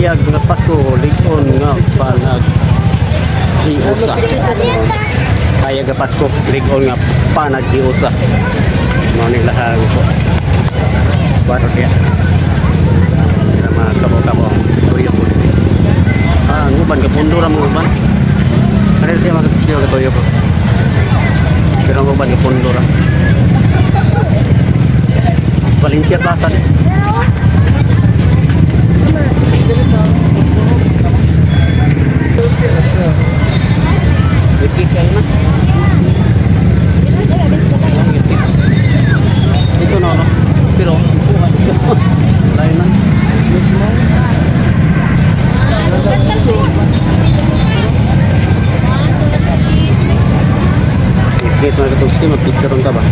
Hayag nga Pasko, lig-on nga panag giusa. Hayag nga Pasko, lig-on nga panaghiusa. Mao ni lahang ko. Baro diya. Sila mga kabo-kabo ang tuyo po. Ah, ang uban, kapundo ra mga uban. Ano siya mga siya katuyo po. Pero ang uban, kapundo ra. Valencia Plaza ni. Wiki kayo na. Ito no, no? Pero, lain man. Gate mga katugsti, mag-picture ka ba?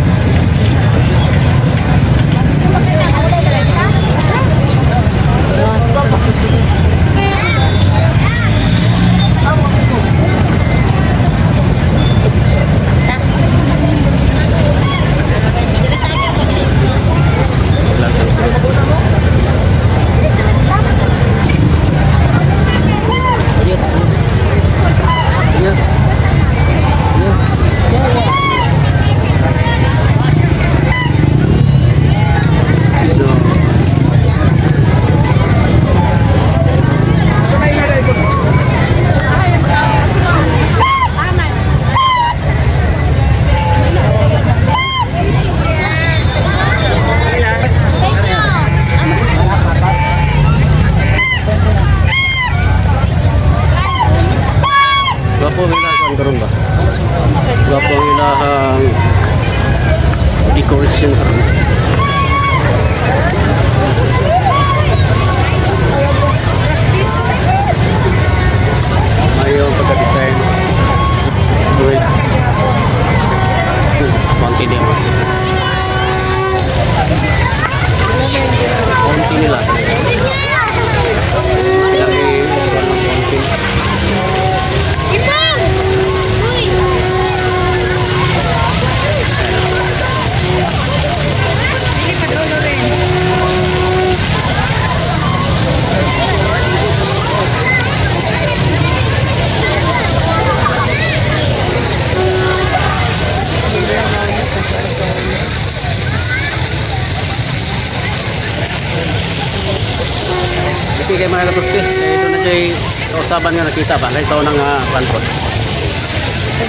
Wala kang sulod. Yes. Yes. No. Gwapo ang ilang karon ba? Gwapo ang ilahang decoration karon. Ayaw ang pagka-design. Wait. Konti din. Konti nila. Ilang walang konti. Imam! Uy! Okay kay mga katusti, eh, ito na siya kausaban nga nakita ba? Lahi sa unang panpot.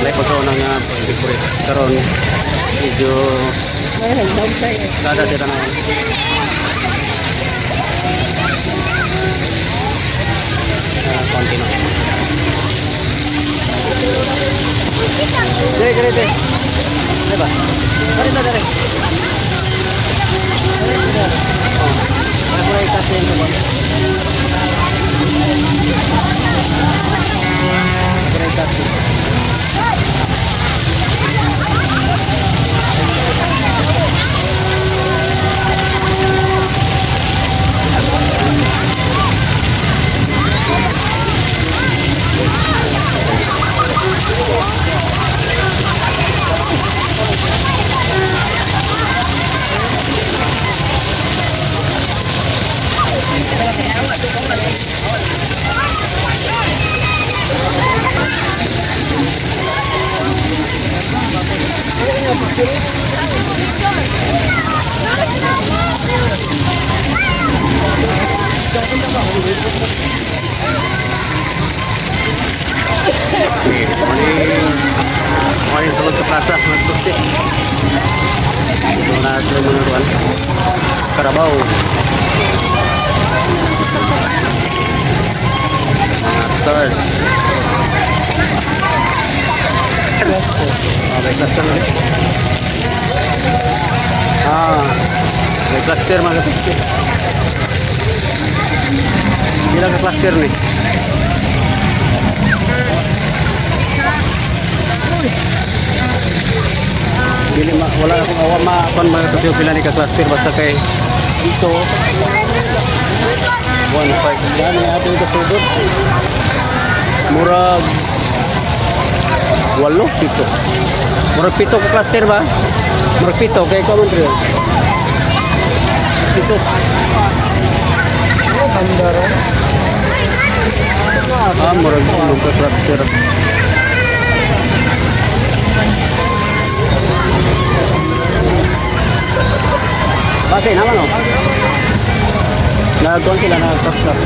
Lahi po sa unang decorate. Karon medyo kada sila na. Ah, konti na. Dire, dire, dire. Dire ba? Dire, dire, dire. Oh. Kaya ko kasi yung ba? Kaya kasi. Okay, morning. Morning sulod sa plaza, mga katusti. Ito na sila mga kuan. Karabaw. Mga stars. Ah, may cluster na. Ah, may cluster, mga katusti. Ilang ka cluster ni? Dili ma, wala akong awa ma kon mga katusti pila ni ka cluster, basta kay ito 1 5 yan ang ating kasugod. Murag walo, pito. Murag pito ka cluster ba? Murag pito kay ko man diri. Pito. Bandara. Ah, murag magka-fracture. Base naman oh. Nagkuhan sila, nag-fracture.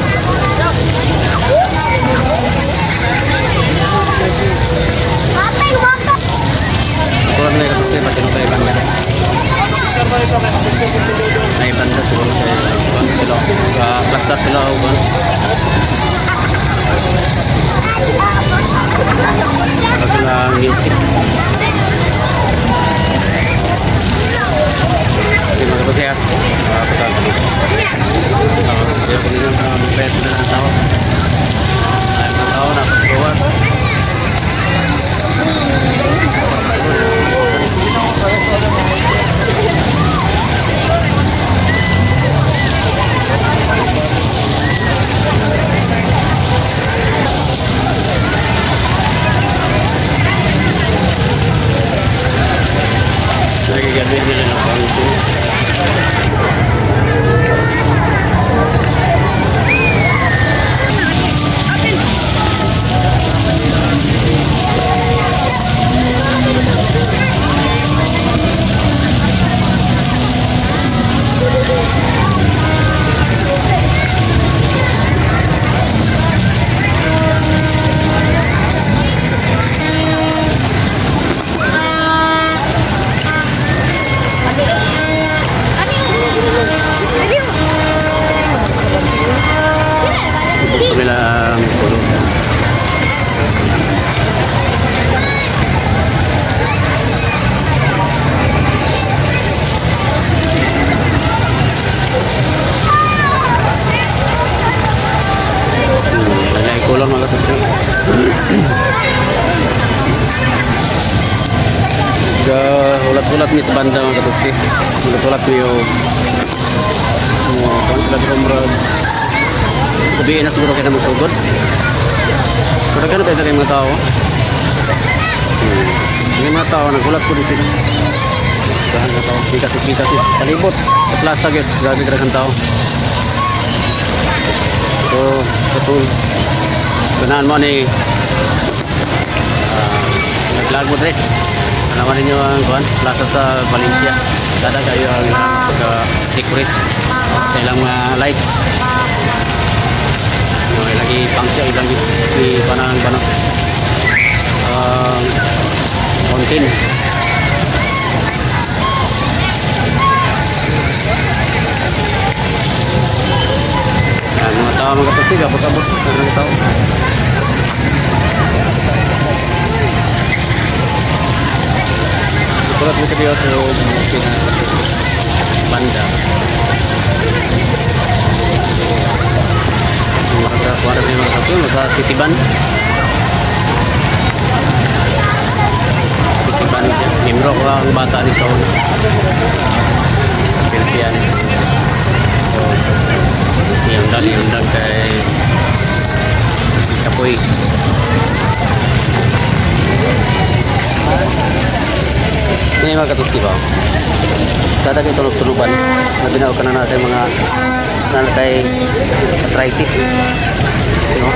Kurang na yung kasi pati nung tayo banda. May banda siguro sa kuhan sila. Plasta sila o kuhan. Para sila music. Hindi mga kasi ah. Pagkakalo. Kaya kung nila magbayad sila ng tao. Ay, ng tao na paggawa. Nagagabi nila ng pangko. Sa kabilang puno. Lalay ko lang mga tatlo. Ga hulat-hulat mi sa banda mga katutsi. Hulat-hulat mi yung mo kuan sila sa murag. Sabihin na siguro kayo na magsugod. Pero ganun tayo sa kayong mga tao. Yung mga tao, nagulat po dito. Dahan na tao. Kita kita si palibot. Sa plaza gyud, grabe talaga ang tao. So, katong ganahan mo ni nag-vlog mo dre. Alaman ninyo ang kuan, plaza sa Valencia. Kada kayo ang ilang pagka-decorate sa ilang mga light. Mga ilang ipangsiya, ilang ipanang panang fountain. Yan, mga tao mga kapatid, abot-abot mga tao. Tulad mo sa dito, pina banda. Mga kuwara may mga kapatid, mga city band. City band siya. Membro ko ang bata ni Saul. Pilpian. So, yung dali, yung dali kay Kapoy. May mga katusti ba? Kada kayo tulog-tuluban, labi na ka na natin mga nanatay arthritis. No?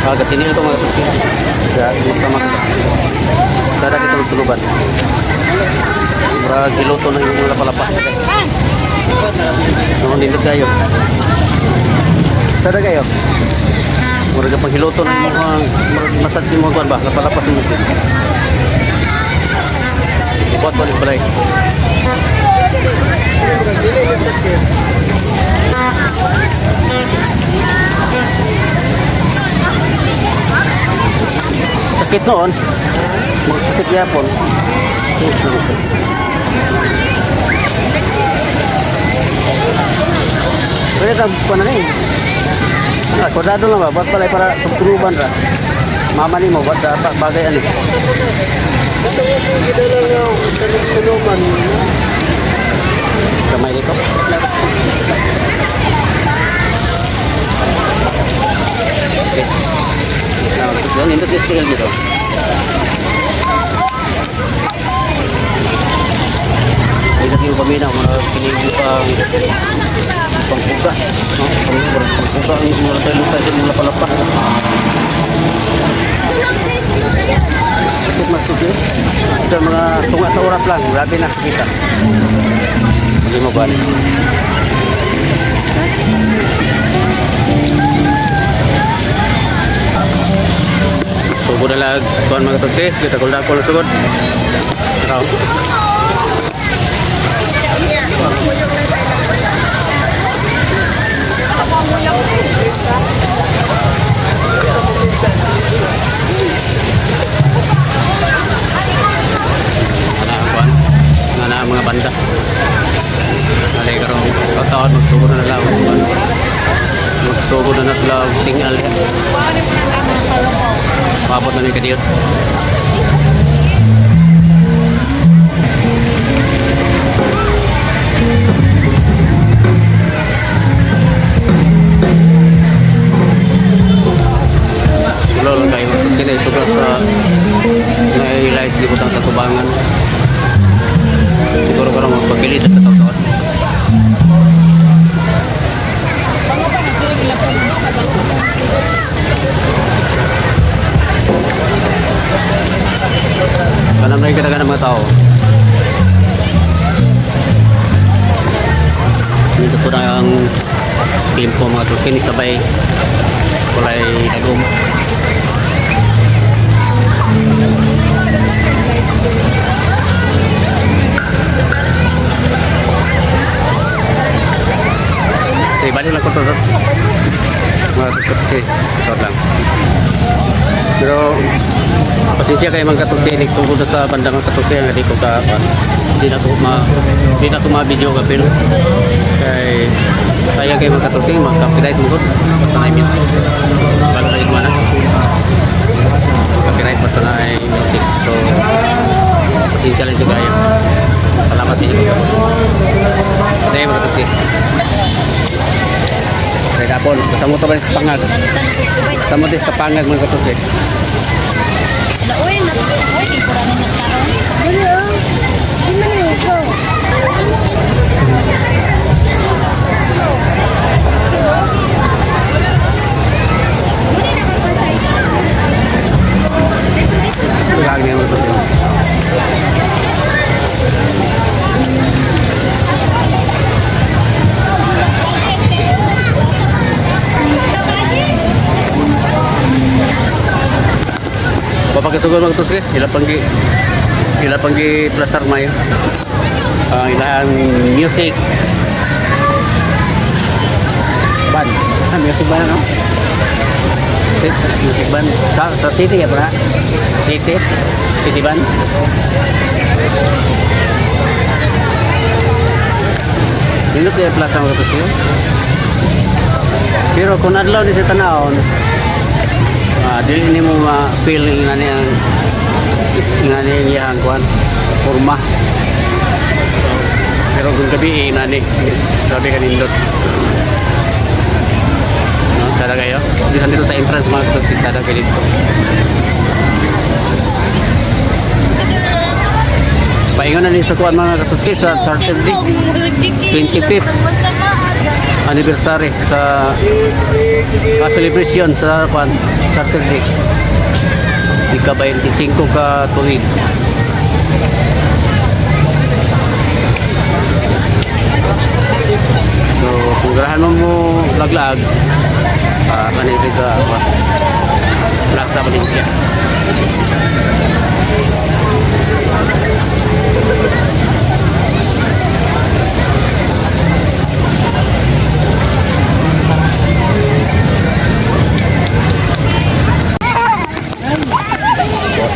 Ah, gatinin ito mga katusti. Sa sa mga katusti. Kada kayo tulog-tuluban. Mura giluto na yung lapalapa. No, nindot kayo. Sada kayo. Mura ka pang hiluto na yung mga murag masad yung mga kuwan ba? Lapalapa sa mga. Buat balik balay. Dili na sakit. Sakit noon. Sakit yapon. Pwede ka pa na eh. Ah, kwadado lang ba? Ba't pala para tugturuban ra? Mama ni mo, ba't dapat bagay ano? Ito nga po gidala nga tulog-tulugan. Kamay dito. Plastic. Okay. Now, yun, nindot yung skill dito. Ay, kasi yung paminaw, mga Kini pang pangpuga, no? Pangpuga ang mga lutay sa mga lapa-lapa. Ito mas susi. Sa mga tunga sa oras lang, grabe na kita. Hindi mo ba? Sugod na lang, kuan mga tagsi, kita kulda ko lang sugod. Tara. Na kuan nga na mga banda. Alay karon kataon magsugod na lang kuan. Magsugod na na sila og singal. Maabot na ni kadiyot. Wala lang kayo. Kini sugat sa nailay sa libutan sa tubangan. Siguro ko naman pagpilit at tataw. Kanam na yung katagan ng mga tao. Dito po na ang team ko mga tuskin sabay kulay tagum. Okay, balik lang ko to. Mga tuskin, ito lang. Pero pasensya kayo mga katuksi, nagtungkol na sa bandang mga katuksi, ang hindi ko ka, hindi na ko ma-video ka, pero kay kaya kayo mga katuksi, magka-copyright mo ko, basta na music. Balo kayo mana. Copyright basta na ay music. So, pasensya lang siya kayo. Salamat sa inyo. Hindi, mga katuksi. Kaya dapon, basta mo ito ba sa pangag? Basta mo ito sa pangag mga katuksi. Uy, uy, di ko ramen nagkaroon. Dali oh. Di man na ikaw. Ito lang niya mga katuksi. Papakisugod mga katuksi, ila pang gi plasar mayo. Ang ilang music band. Ah, music band ano? Music band sa city ya, bra? City? City band? Nindot kaya plaza mga katuksi. Pero kung adlaw ni sa tanawon, dili nimo ma-feel nga ni ang nga ni iyang kuan forma. Pero kung gabi eh, nani, grabe ka nindot. No, sada kayo. Dito dito sa entrance mga katuksi, sada kayo dito. Paingon na din sa kuan mga katuski sa Charter Day 25th anniversary sa celebration sa kuan Charter Day. Ika 25 ka tuig. So, kung garahan mo mo laglag, kanito sa Plaza Valencia.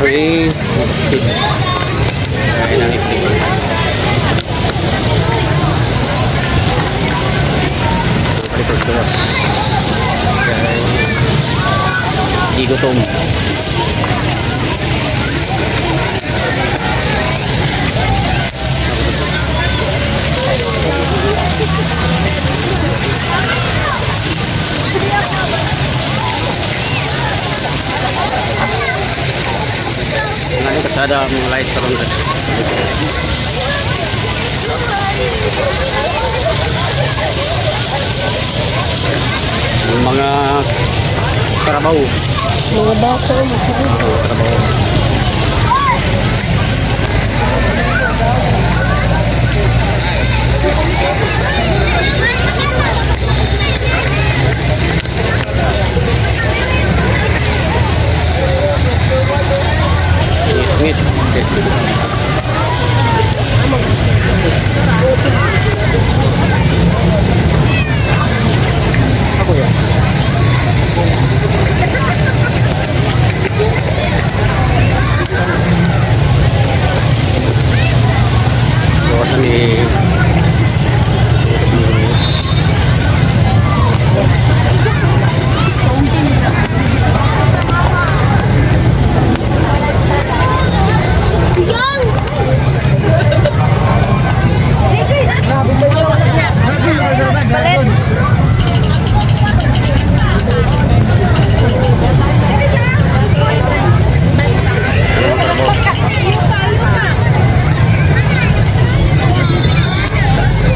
Three, six. Kain ng ikli. Balik ko gawas. Kay di gutom. Nga ni kasada mga lights karon. Yung mga karabaw. Mga bata, mga Oo, karabaw. Ngit-ngit. Ako yan. Gawa sa ni.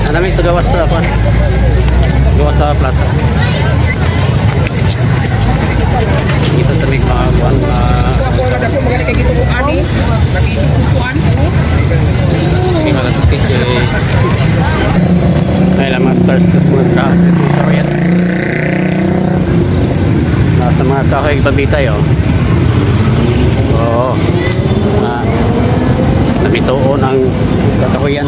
Ano sa gawas sa kwan? Gawas sa plaza. Dito sa may mga kuan mga Ako na dako magaling kay gitubuan ni. Nag-isip kuan. Sige, mga tuti kay ay lang mga stars sa mga kahoy sa mga kahoy. Nasa mga kahoy pabitay, oh. Oo. Na, nabituon ang kakahuyan.